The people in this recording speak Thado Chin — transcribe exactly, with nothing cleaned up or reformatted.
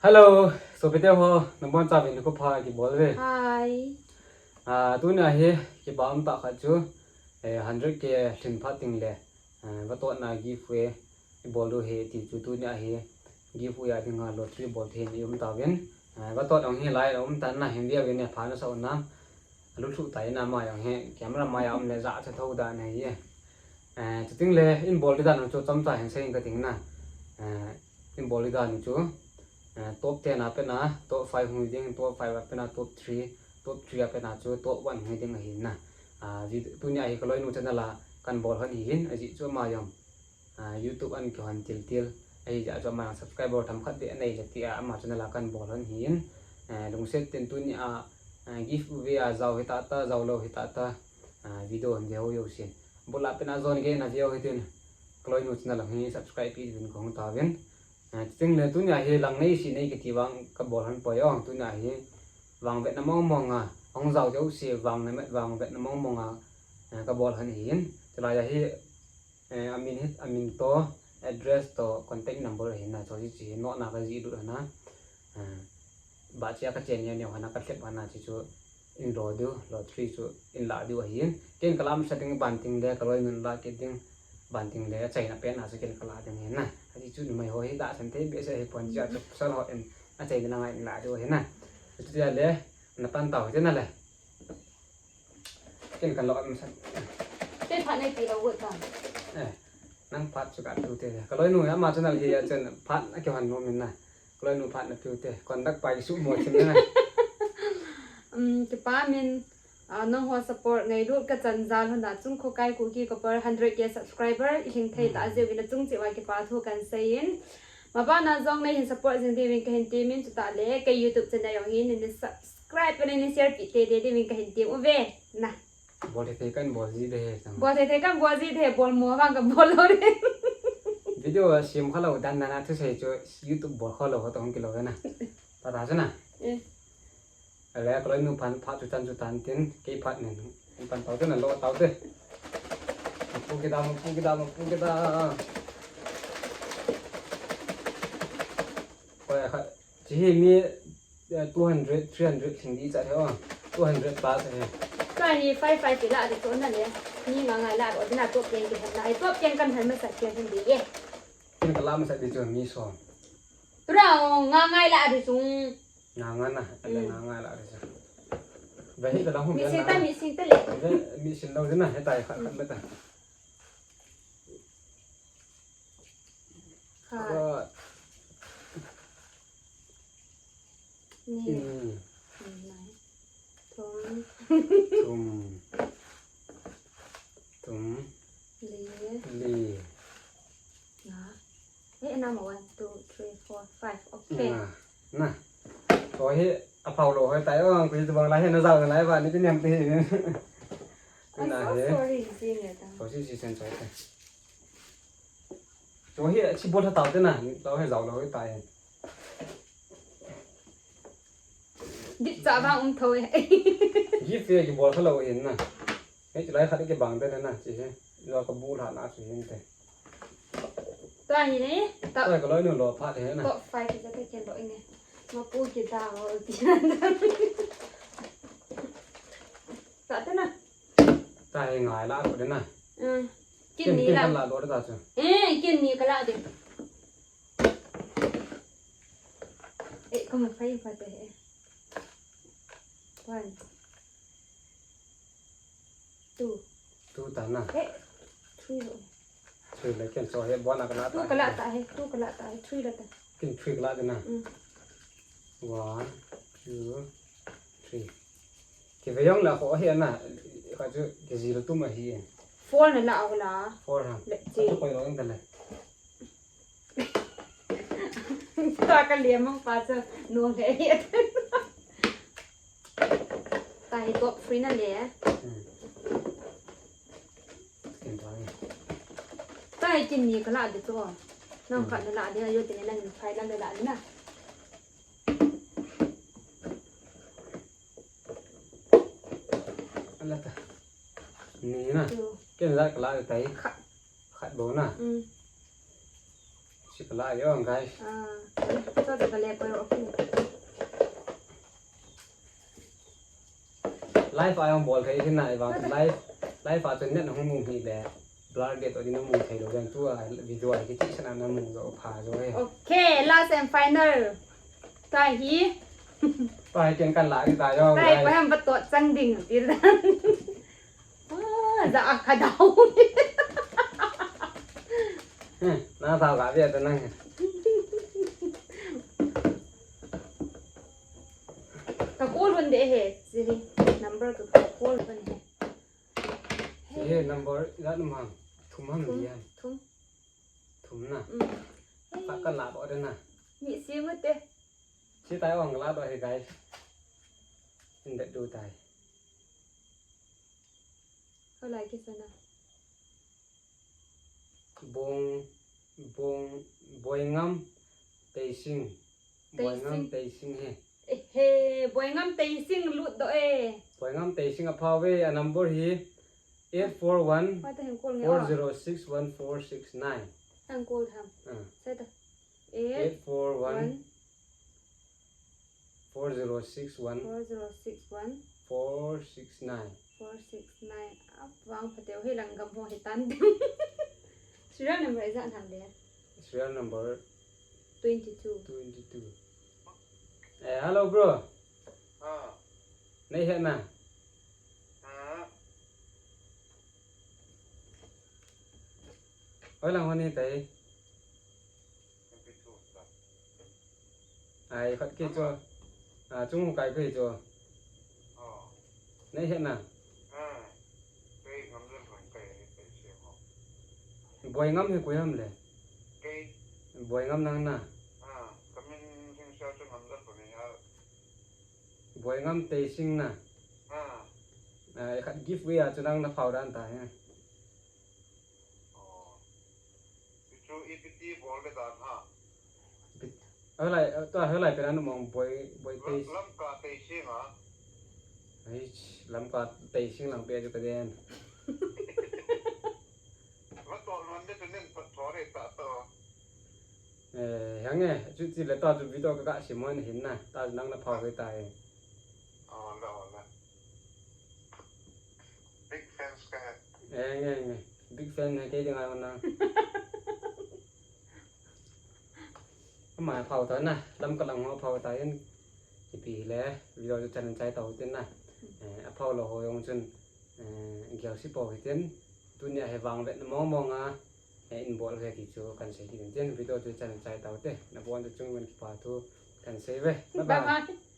Hello, sopite ho, nabonchauvin nikho pha kibol uve. Hi. Ah, tunia hi kipa umtah khat chu, eh, hundred K lhin phat tengle, eh, vatotna giveaway ibol diu ahi ti chu tunia hi giveaway a dinga lottery bol thei in ium tauvin. Eh, vatot jong hilai a um tan na, hin via uvin, pha nasah un na. Alu lhuh tai na, ama jong hi camera mai a um le jachat thou dan ahi. Eh, chutengle in bol ding dan chu chomcha hin sei inge kati na. Eh, in bol ding dan chu, eh, top ten a pat na top five hung hi ding, top five a pat na top three, top three a pat na chu top one hung hi ding ahi na. Ah, vid-, tunia hi kaloinu channel a kan bol lhon ahin, ajeh chu ama jong, ah, YouTube a ana kihon til til ahi jeh chun ama jong subscriber themkhat beh anei le tia ama channel a kan bol lhon ahin, eh, lungset tah in tunia, ah, giveaway a jao hita ta, jao lou hita ta, ah, video hon ve ho jousen, bul a pat na jon gei na ve u hitin, kaloinu channel a hi subscribe peh uvin kahung tauvin. Ah, chutengle tunia hi lang nei si nei kiti vang kabol lhon poi o, tunia hi vang vetna mong mong a, hung jao jouse vang na met vang vetna mong mong a, eh, kabol lhon ahin. Chulai a hi, eh, amin hi, amin toh, address toh, contact number ahi na, chu hiche hi notna kajih lut lhon a. Eh, bahcha kachen neo neo lhon a, kalhep lhon a, hiche chu in lo diu, lottery chu in lah diu ahin. Ken kalah masat ding ban tengle, kaloinun lah kit ding ban tengle, achaina pen a chu ken kalah ding ahi na. Ajeh chu numei ho hi lah san thei behseh hipon, jeh chun pasal ho in achaina langa in lah diu ahi na. Chuti le, na pan tau hite na le. Ken kan lo an san. Te phat nei pi lo got ta. Eh, nang phat chu ka tu te. Kaloinu ama channel hi a chun phat akihon nom in na. Kaloinu phat na tu te. Conduct pai su mo chin na. Um, kipa min, ah, nangho support ngailut kachan jal hon a chung Khokai Kuki Couple hundred K subscriber ilhing thei ta jeh uvin achung cheh uva kipa thu kan sei in. Mabana jong neihin support jing diuvin kahin temin, chutah le kei YouTube channel jong hi neina subscribe, neina share peh teitei diuvin kahin tem uve. Na. Bol thei thei kan bol ji de he, chang. Bol thei thei kan bol ji de he, bol mo vang kan bol lou de. Video a sem kha lou dan na, na thusei chu YouTube bol kha lou ho toh hung kilou na. Ta ta chu na. Eh. Ale, kaloinu pan phat chu tan chu tan tin, kei phat nin. Pan tau te na, lo tau te. Mapu kida, mapu kida, mapu kida. Koi kha, chi hi mi, eh, two hundred, three hundred sing di cha the o. Two hundred plus he. Ka hi five five kila de chu na le. Mi nga nga la ro dina top ten ki na. Ai top ten kan han masat ten han di ye. Kin kala masat di chu mi so. Tura nga nga la de chu. Nga nga na, ala nga nga la de chu. Ve hi kala hum mi sing ta, mi sing ta le. Ve mi sing lo de na, he tai kha kha ta. Khat. Khat. Ni. Ni. Ni nai. Thum. Thum. Thum. Li. Li. Nga. Eh, number one, two, three, four, five. Okay. Nga. Na. Ko hi aphau lou hoi tai o, ang kui tu bang lai hi na jao lai ba ni ti nem ti. I'm so sorry, Jing, eh, ta. Ko si si sen choi te. Chu hi, chi bol tha tau te na, tau hi jao lou hi tai. Dit cha vang um tho e. Gift hi kibol kha lou hin na. Hei, chulai khat kibang te na, chi hi. Lo ka bu lha na chu hin te. Tua hi ne, ta. Tua ka loi nu lo pha te na. Top five ki ja te ken lo ne. Ma pu ki da ho ti. Ta te na. Ta hi ngai la ko de na. Mm. Kin ni la. Kin la lo de ta chu. Eh, kin ni ka la de. Eh, ko ma phai pha te. One. Two. Two ta na. Eh, three lo. Three le ken cho he bona ka la ta. Two ka la ta he, two ka la ta he, three la ta. Kin three ka la ta na. Mm. One, two, three. Ki ve yong la ho he na. Ka chu ki zero tu ma hi. Four na la ho la. Four ha. Le chi. Ka chu koi lo ing ta le. Tua ka liam mang pa chu nu le. Ta hi top three na le. Hmm. Kin ta ni. Ta hi kin ni ka la de chu. Nang khat na la de, ayo tin nang phai lam na la de na. Ala ta. Ni na. Two. Ken la ka la de tai. Khat. Khat bou na. Mm. Six Lah, yo, guys. Ah, so the kale ko, okay. Live a jong bol thei hi na, i vang live, live a chun net na hung mu hi le. Blur det o din na mu thei lou jeng, tua video a kichih sana na mu jo pha jo he. Okay, last and final. Tua hi. Tua hi ken kan la di ta jo, tua hi guys. Ko ham ba to chang ding ti da. Ah, ja a kha dau. Hmm, na sao ka bia ta nang. Ka call hon de he, si number ka call hon he. He number, ijat um ham? Thum ham, thum, li ham? Thum. Thum na. Mm. Ka, ka la bo de na. Ni si mo te. Si tai ong la bo he, guys. In that do tai. How like it na? Bong, Bong, Boingam Teising. Boingam Teising. Teising he. Eh, he, Boingam Teising lut do e. Boingam Teising a pha ve, a number hi eight four one, what the hell call nge, four zero six one four six nine. Hang call ham. Ah. Sai ta. Eight four one, one. Four zero six one. Four zero six one. Four six nine. Four six nine. Ap vang phateu he lang gam ho he tan. Serial number ijat ham le? Serial number twenty-two. Twenty-two. Eh, hello, bro. Ah. Nei he na? Ah. Oi lang honi tai. Ai, khat ke chu. A, chung kai ko hi chu. Nei he na? Boingam hi koi ham le? Boingam nang na? Boingam Teising na? A, khat giveaway a chu nang na phau dan ta he. Chu ipi ti bol le dan ha. Bit-, helai, tua helai pen anu mong Boi, Boi Teising. Lamka Teising a. Ai, Lamka Teising lang pe chu ka den. Va tol man de chu nen pat thor e ta to. Eh, hang e, chu ti le ta chu video ka ka simon hin na. Ta nang na phau ve ta e. Aw, la, aw, la. Big fans ka he. Eh, nge, nge. Big fan nge, kei dinga na. Ama phau ta na, Lamka lang ho phau ta in. Ipi le, video chu chan chai tau tin na. Eh, a phau lou ho jong chun, eh, gel si po hi tin. Tunia hi vang vet na mong mong a. Eh, in bol ve ti chu kan sei kit in tin. Video chu chan chai tau te. Na bon chu chung man kipa thu kan sei ve. Bye bye. Bye bye.